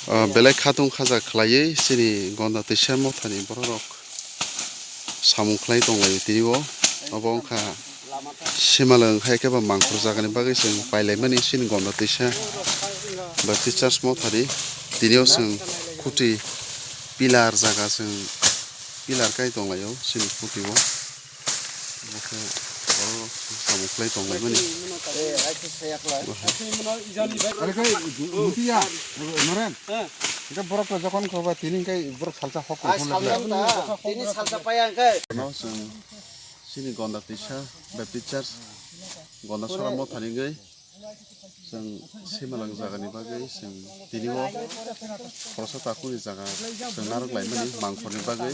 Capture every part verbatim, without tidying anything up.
Ah, belai khatung khaja khlaiwi chini Gonda Twisa mothani bororok samung khlai tonglaio tini o. Obo wngkha Simalwng hai khe ba Mangkhor jagani bagwi chwng pailaimani chini Gonda Twisa Baptist Church mothani. Tini o chwng kuti pillar jaga chwng pillar kai tonglaio chini kuti o. Omo khe oro samung khlai tonglaimani. Are khe muti ya, Noren. Hwnkhe borok to jokhon kho ba tini hwnkhe borok salsa hok khe phone salsa ta, tini salsa paya hwnkhe. No chwng chini Gonda Twisa Baptist Church Gonda Sora mothani wngwi chwng Simalwng jagani bagwi chwng tini o khoroksa takuni jaga chwng narwk laimani Mangkhorni bagwi.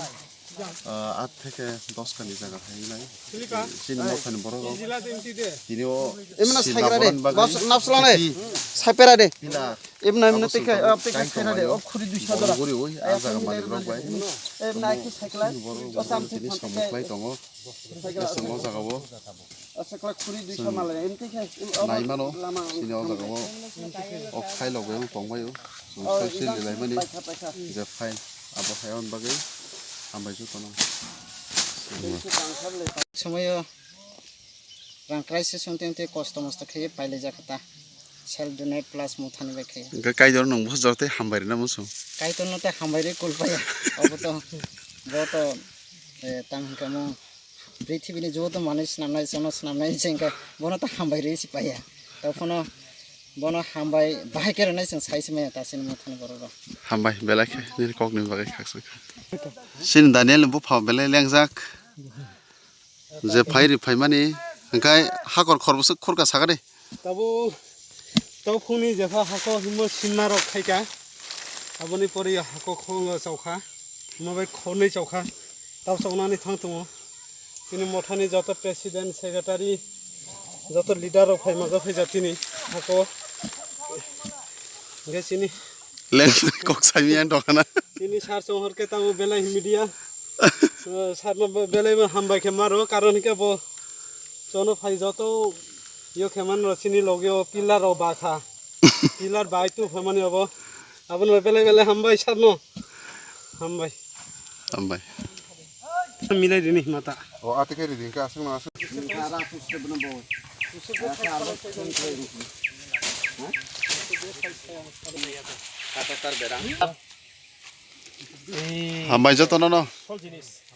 Ah, aat theke dos kani jaga hai nai. Chini mothani borok rok. Tini o emna saigra de. Bas napsla ne. Saipera de. Pila. Emna emna teke, ah, teke saira de. O khuri dui sadora. Guri oi, ah, jaga malik rok bai. Emna ki saikla. O sam tini samung khlai tongo. Samung jaga o. Aswk khuri dui kha malai, em twi khe, em, nai mano, lama chini o jaga o, o khai logoi tong bai o. Chwng soi soi lilai mani, je phai, abo hai on bagwi, hambai jotono. Somoyo rang crisis wng teng tei kosto mosto khe pailai jak ta, self donate plus muthani bai khe. Hwnkhe Kaitor nwng bo joto tei hambai rwna muchung. Kaitor no tei hambai rwi kul paya, obo to, bo to, eh, tang hwnkhe mo. Prithibini joto manwi swnamnai, jono swnamnai, chwng khe bono ta hambai rwi si paiya. Tei phano bono hambai bahai khe rwnai chwng sai se maya ta chini muthani borok rok. Hambai belai khe nini kokni bagwi khaksa kha. Chini Daniel ni bupha belai lengjak. Je phai ri phaimani hwnkhe hakor khor bwswk khurka sakha de. Tabuk, tabuk phungni jepha hako himo simna rok khaika. Aboni pore hako khongo chokha. Himo bai khornwi chokha. Tabuk choknani thang tongo. Chini mothani joto president, secretary, joto leader rok phai maja phai jatini hako. Hingke chini lengmani kok saimiyang dokhana. Chini sar chonghor ke tamo belai media. Eh, sar no be-, belai bo hambai khe maro, karon hingke bo chono phai joto yo khe man ro chini loge o pillar rok bakha. Pillar bai tu phaimani obo. Abono belai belai hambai sar no. Hambai. Hambai. Milai rini mata. O ate khe rini ka aswk no aswk. Hambai jotono no.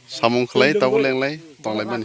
Samung khlai tabuk lenglai tonglaimani.